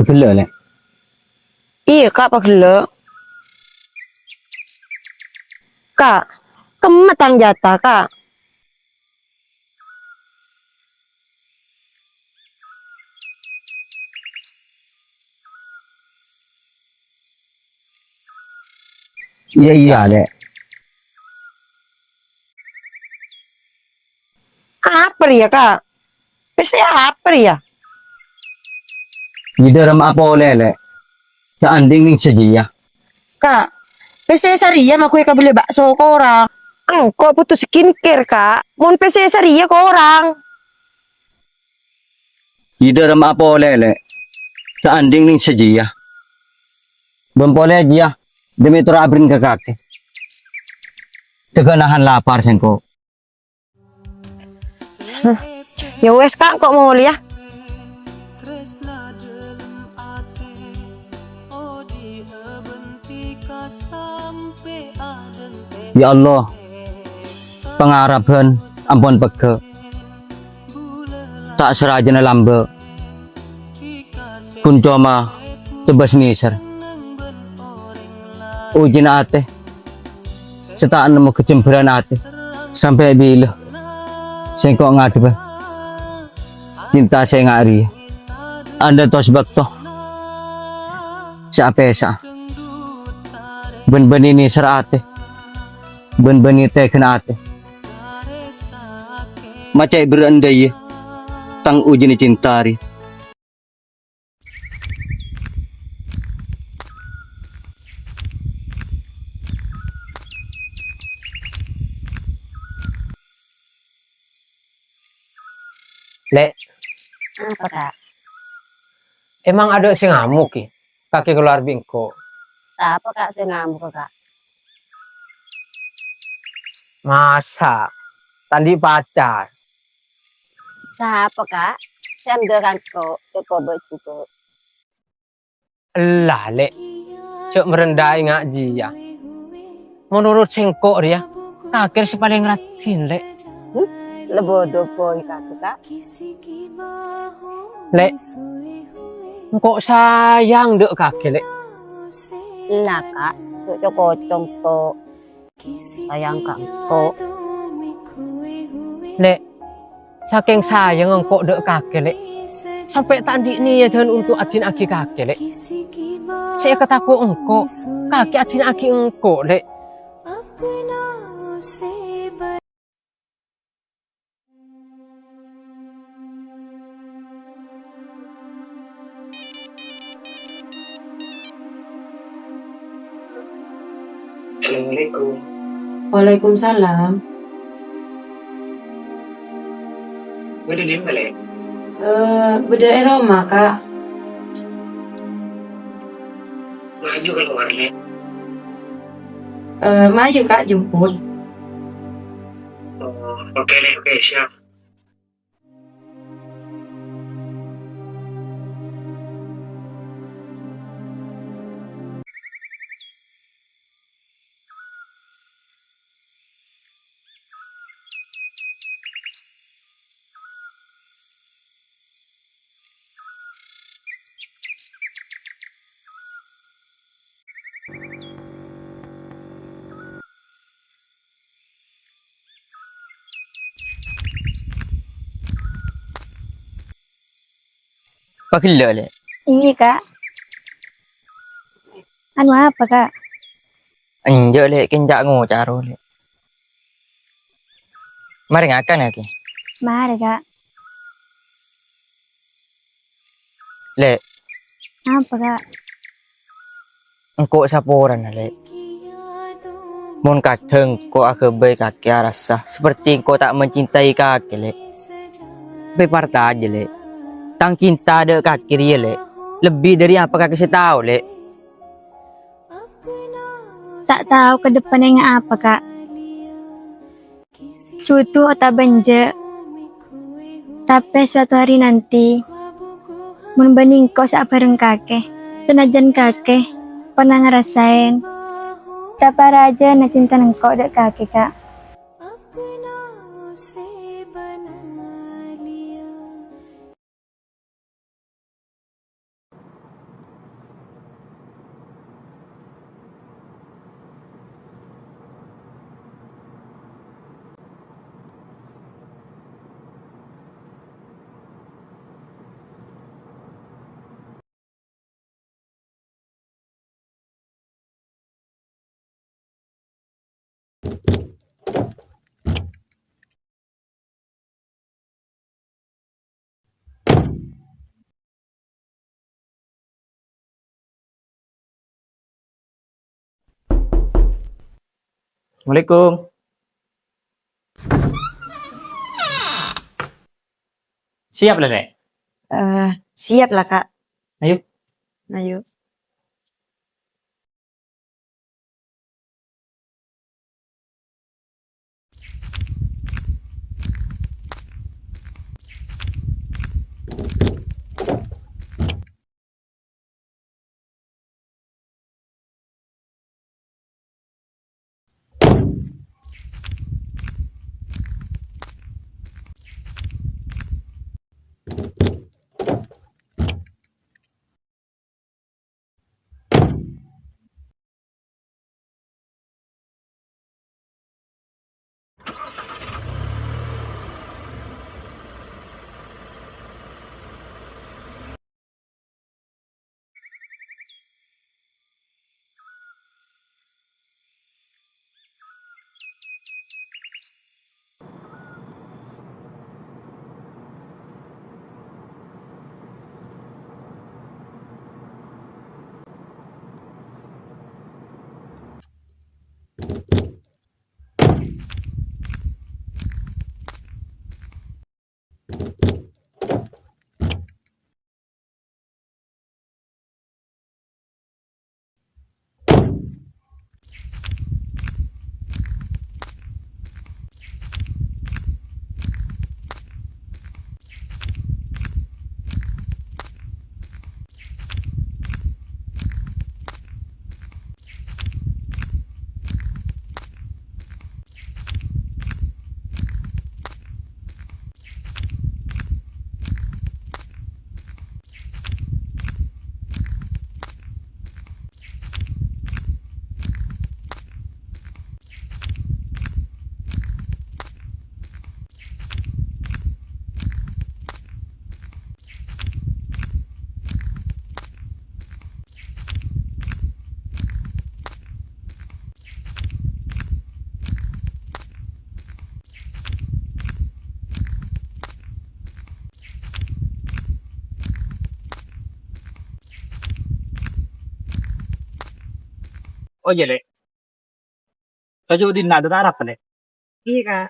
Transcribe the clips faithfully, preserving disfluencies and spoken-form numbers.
Ghellâ', Lè'. Iyâ, Ka', pagellâ'. Ka', kemma tang jata, Ka'? Iyâ, iyâ, Lè'. Apa rèya, Ka'? Pèssè apa rèya? Ghi' dâremma'a polè, Lè'. Jhâ' anḍi' nèng sajiyâ. Ka', pèssè sarèya makkè èkabellè bakso korang. Engko' bhuto skincare, Ka'. Mon pèssè sarèya korang. Ghi' dâremma'a polè, Lè'. Jhâ' anḍi' nèng sajiyâ. Bân polè jiyâ, dhimèn tora' abherrâ' ka kakè. Tegghâ nahan lapar sèngko'. Yâ wes, Ka', engko' molè, yâ. Ya Allah, pangarabhân ampon pegghâ'. Ta' sarajâna lambâ'. Ghun coma tebas nèser. Ujina atè. Sè ta' nemmo kacemberan atè. Sampè' bilâ sèngko' ngadhebbhâ cinta sè nga' rèya? Anḍâ' tos bâkto sè apèsa'a. Bân bânnè nèser atè. Bân bânnè tegghâna atè. Macè' berrâ' enḍâ' iyâ tang ujina cinta rè. Lè'. Apa, Ka'? Emang aḍâ' sè ngamok, Ki? Kakè kalowar bi' engko'. Sapa, Ka', sè ngamok, Ka'? Masa? Ta' anḍi' pacar? Sapa, Ka'? Sè anḍâ' ka engko', tèko bâ' jhughân. Ella, Lè'. Jhâ' marendâi nga' jiyâ. Menurut sèngko' rèya, kakè sè palèng raddhin, Lè'. Hmm? Lebur-dubur kakè, Ka'. Lè', engko' sayang ḍâ' kakè, Lè'. Ella, Ka', jhâ' co-koco engko'. Sayang ka engko'. Lè', sakèng sayangnga engko' ḍâ' kakè, Lè', sampè' ta' anḍi' nèyaddhân onto' aḍina'aghi kakè, Lè'. Sè èkatako' engko', kakè aḍina'aghi engko', Lè'. Assalamualaikum. Waalaikumsalam. Bâḍâ ḍimma, Lè'? Eh, bâḍâ è roma, Ka'. Maju kalowar, Lè'. Eh, maju, Ka', jemput. Oh, oke, Lè', oke, siap. Paghellâ', Lè'. Iyâ, Ka'. Anu apa, Ka'? Enjâ', Lè', kèng ca' ngoca' ro, Lè'. Marè ngakan, yâ, Ki? Marè, Ka'. Lè'. Apa, Ka'? Engko' saporana, Lè'. Mon kadhâng engko' aghâbây kakè arassa, saperti engko' ta' mencintai kakè, Lè'. Tapè parcajâ, Lè'. Tang cinta ḍâ' kakè rèya, Lè', lebbi ḍâri apa kakè sè tao, Lè'. Ta' tao ka deppa'na nga' apa, Ka'. Sudu otabâ enjâ'. Tapè suatu hari nanti, mon bânnè engko' sè abhâreng kakè, sanajjân kakè pernah ngarasaèn, tapè rajâna cintana engko' ḍâ' kakè, Ka'. अपना से बना लिया। Assalamualaikum. Siap, Lè'? Eh, siap lah, Kak. Ayo. Ayo. Oh, iyâ, Lè'. Toju' dinna' ta' arapa, Lè'? Iyâ, Kak.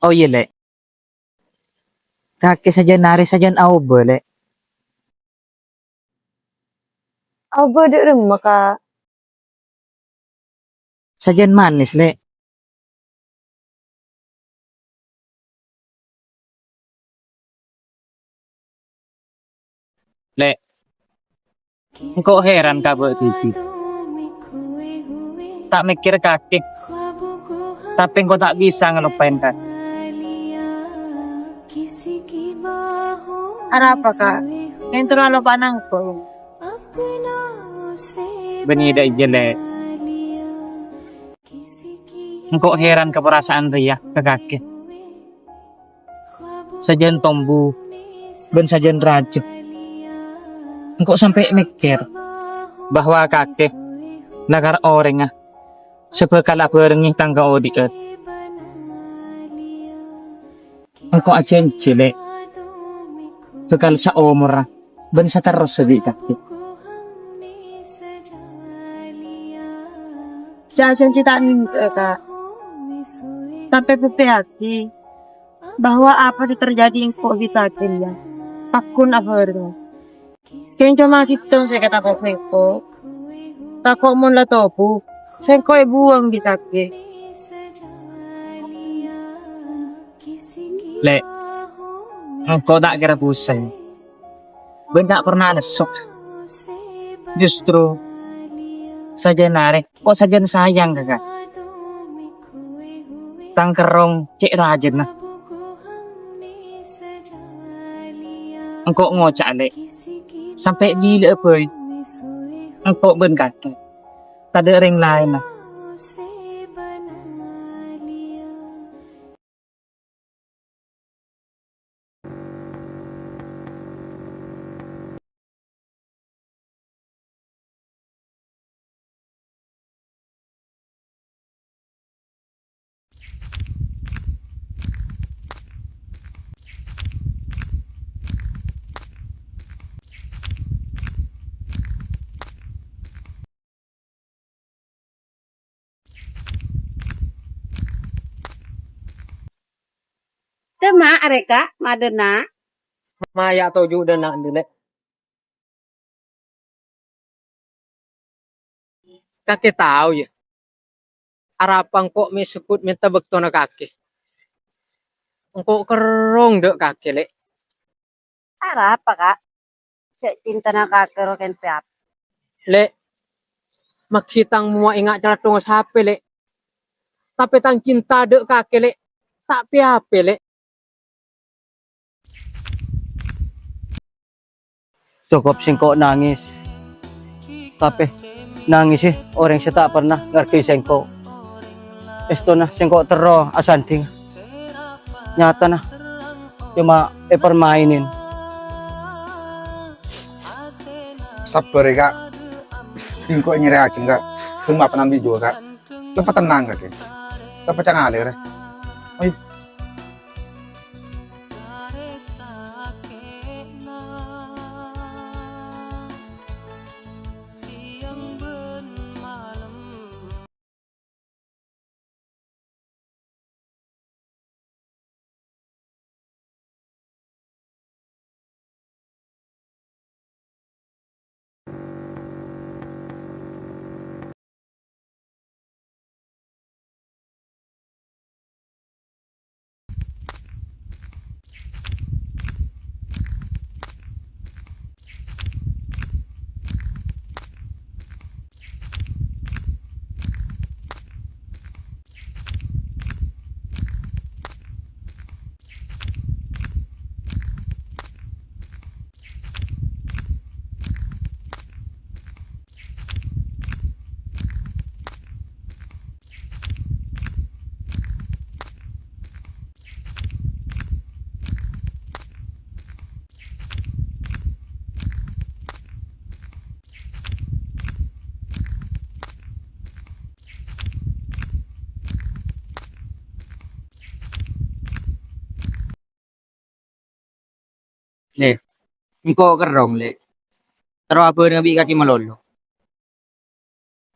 Oh, iyâ, Lè'. Kakè sajân arè sajân aobâ, Lè'. Aobâ dâ' remma, Kak? Sajân manis, Lè'. Lè', engko' heran ka bâ' dhibi'. Ta' mèkkèr kakè, tapè engko' ta' bisa ngaloppaè kakè. Arapa, Kak? Èntar aloppa'a engko'? Bânnè dâ' iyâ, Lè'. Engko' heran ka parasaan rèya ka kakè. Sajân tombu bân sajân rajâ, engko' sampè' mèkkèr bahwa kakè lakar orèngnga sè bhâkal abhârengngè tang kaodi'ân. Engko' ajhânjhi, Lè', bhâkal saomorra bân saterrossa bi' kakè. Jhâ' ajhânjhi ta' nèngghâ'â, Kak. Tapè buktèyaghi bahwa apa sè terjadi engko' bi' kakè rèya pagghun abhârengnga. Kèng coma sèttong sè èkatapo sèngko'. Tako' mon la tobu, sèngko' èbuwâng bi' kakè. Lè', engko' ta' kèra pusèng. Bân ta' pernah nesso. Justru, sajân arè, engko' sajân sayang ka kakè. Tang kerrong cè' rajâna. Engko' ngoca'a, Lè', sampè' bilâ'â bhâi engko' bân kakè, tadâ' rèng laènna. Dâ' ma' arè, Ka', ma' dâ' enna'. Maya' toju' dâ' enna' andi', Lè'. Kakè tao, yâ. Arapa engko' mè' segghut mènta bâktona kakè? Engko' kerrong dâ' kakè, Lè'. Arapa, Ka'? Cè' cintana kakè rowa kèng pè-apè. Lè', maghi tang mowa enga' calathongnga sapè, Lè'. Tapè tang cinta dâ' kakè, Lè', ta' pè-apè, Lè'. Cokop sèngko' nangès. Tapè nangèssè orèng sè ta' pernah ngargai sèngko'. Èstona sèngko' terro asandhing. Nyatana coma èparmainin. Sabbhâr, yâ, Ka'. Engko' nyèrèyaghin, Ka'. Sèngko' apenan bi' juwa, Ka'. Leppa tennang, Ka', Ki. Leppa cangalè, rè. Ayo. Lè', engko' kerrong, Lè'. Terro abhârengnga bi' kakè malolo.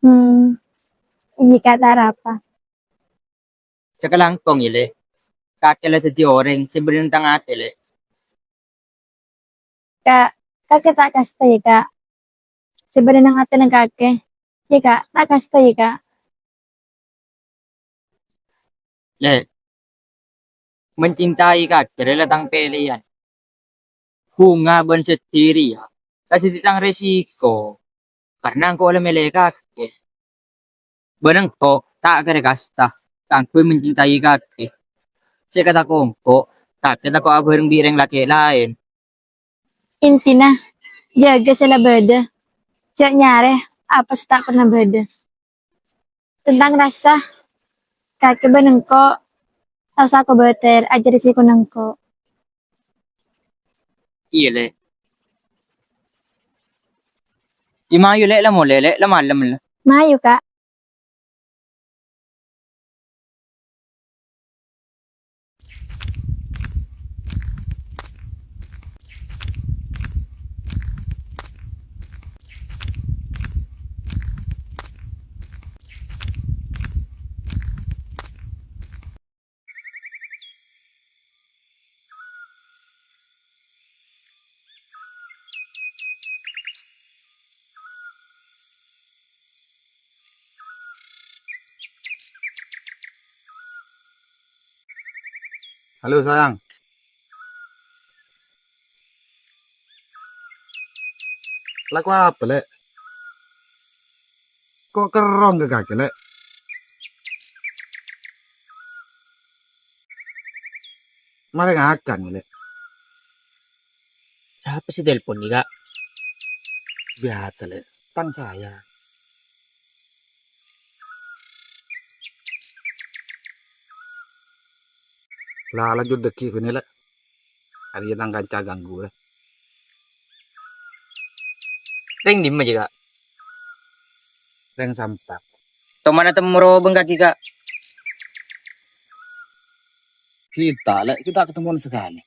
Hmm, iyâ, Ka', ta' arapa. Sakalangkong, yâ, Lè'. Kakè la dhâddhi orèng sè bâdâ neng atè, Lè'. Ka', kakè ta' kasta, yâ, Ka'. Sè bâdâ neng atèna kakè. Yâ, Ka', ta' kasta, yâ, Ka'. Lè', mencintai kakè rèya la tang pèlèyan. Bhunga bân seddi rèya la dhâddhi tang resiko, karna engko' la mèlè kakè. Bân engko' ta' kèra kasta kaangghuy mencintai kakè. Sè èkatako' engko', kakè tako' abhâreng bi' rèng lakè' laèn. Intina, jâgâ sè la bâdâ. Jhâ' nyarè apa sè ta' pernah bâdâ. Tentang rassa, kakè bân engko' ta' osa kobâtèr, ajhâr sè kona engko'. Iyâ, Lè'. Iyâ, mayu, Lè', la molè, Lè', la malem, Lè'. Mayu, Ka'. Halo, sayang. Lako apa, Lè'? Ko' kerrong ka kakè, Lè'? Marè ngakan, Lè'. Sapa sè telpon, Ka'? Biyasa, Lè'. Tang saya. La, lanjut dâggi' kènè, Lè'. Arèya tang kanca ganggu, Lè'. Rèng dimma, Ka'? Rèng Sampang. Tomana temmo robâng kakè, Ka'. Kita, Lè', kita ketemuan sekali.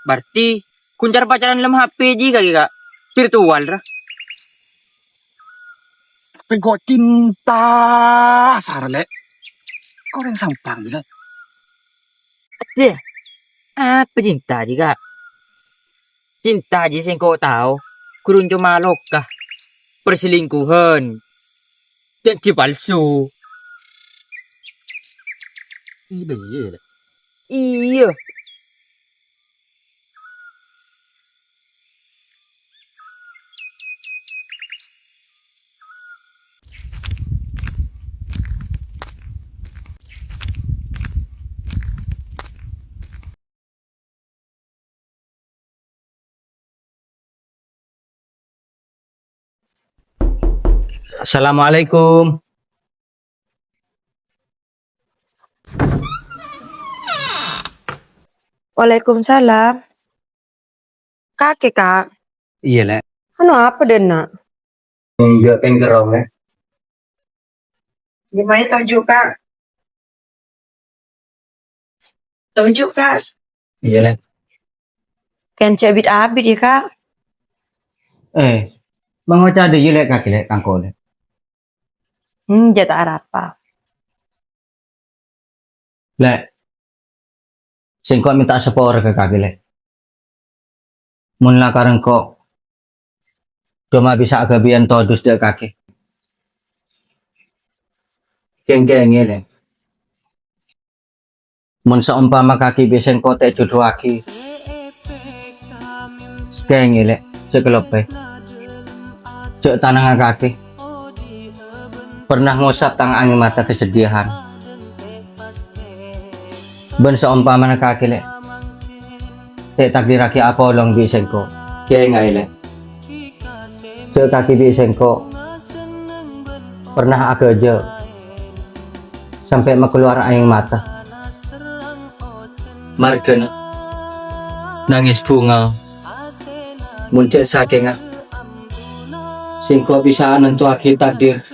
Berarti ghun cara pacaran lem H P jiyâ kakè, Ka'? Virtual, ra? Pèngko' cinta, sara, Lè'. Ko' rèng Sampang, Lè'. Deh, Apa cinta jiyâ, Ka'? Cinta jiyâ sèngko' tao, ghun coma loka, perselingkuhan, janji palsu. Iyâ, iyâ, iyâ. Assalamualaikum. Waalaikumsalam. Kakè, Ka'? Iyâ, Lè'. Anu apa dâ' enna'? Enjâ' pèngkerrong, Lè'. Gimana toju', Ka'? Toju', Ka'. Iyâ, Lè'. Kèng cè' bit-abit, yâ, Ka'. Eh, mangoca' dâ' iyâ, Lè', kakè, Lè', tangko, Lè'. Hmm, jhâ' ta' arapa. Lè', sèngko' mènta sapora ka kakè, Lè'. Mon la karè engko', coma bisa aghâbiyân todus dâ' kakè. Kèng-kèngè, Lè'. Mon saompama kakè bi' sèngko' ta' èjhudhuwâghi, sakèngè, Lè', jhâ' kalopè. Jhâ' tanangnga kakè. Pernah ngosap tang angèng mata kasadhiyâ'ân. Bân saompamana kakè, Lè', ta' ètakdirraghi apolong bi' sèngko'. Kèngaè, Lè'. Jhâ' kakè bi' sèngko' pernah aghâjâ sampè' makalowar angèng mata. Marghâna nangès bhunga. Mon jhâ' sakènga, sèngko' bisa anantowaghi takdir.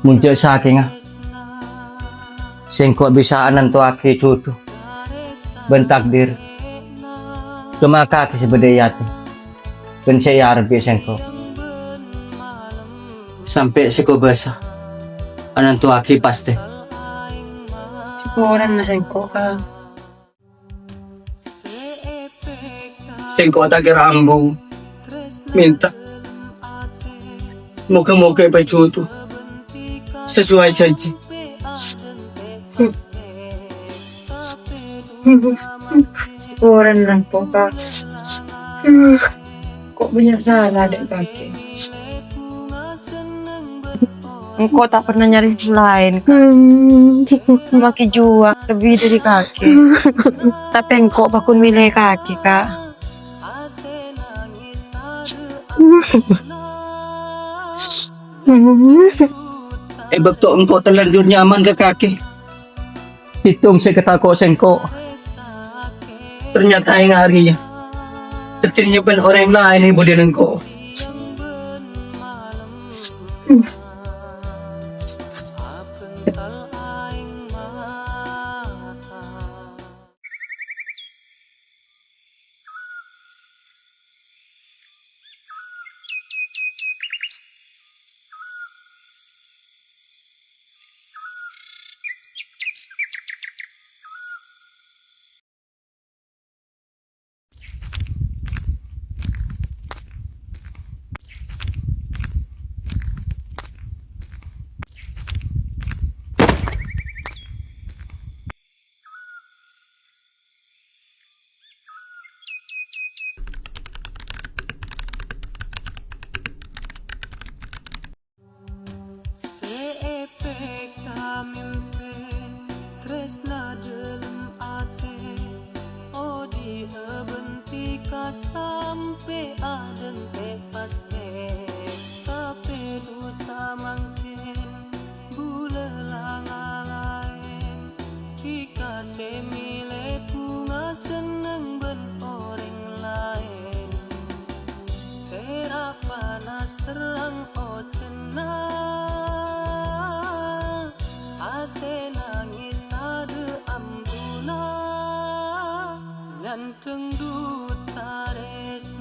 Mon jhâ' sakènga, sèngko' bisa anantowaghi jhudhu bân takdir. Coma kakè sè bâdâ è atè bân sè èarep bi' sèngko'. Sampè' sè kobâsa anantowaghi pastè. Saporana sèngko', Ka'. Sèngko' ta' kèra ambu mènta. Moghâ-moghâ èpajhudhu sasuai jhânjhi. Saporana, Ka'. Ko' bânnya' sala dâ' kakè. Engko' ta' pernah nyarè sè laèn, Ka'. Makè jhuwa lebbi dâri kakè. Tapè engko' pagghun mèlè kakè, Ka'. È bâkto engko' terlanjur nyaman ka kakè, sèttong sè èkatako' sèngko', ternyata ènga' rèya dhâddhi nyèmpen orèng laèn è budina engko'. Sè èpèka mèmpè, trèsna dâlem atè, odi'â bân dhika sampè' adhânte' pastè, tapè dusa mangkèn bulâ la ngalaèn. Dhika sè mèlè bhunga senneng bân orèng laèn. Tèra' panas terrang ojhânna, atè nangès tadâ' ambuna. Nyandhâng duta rèsa.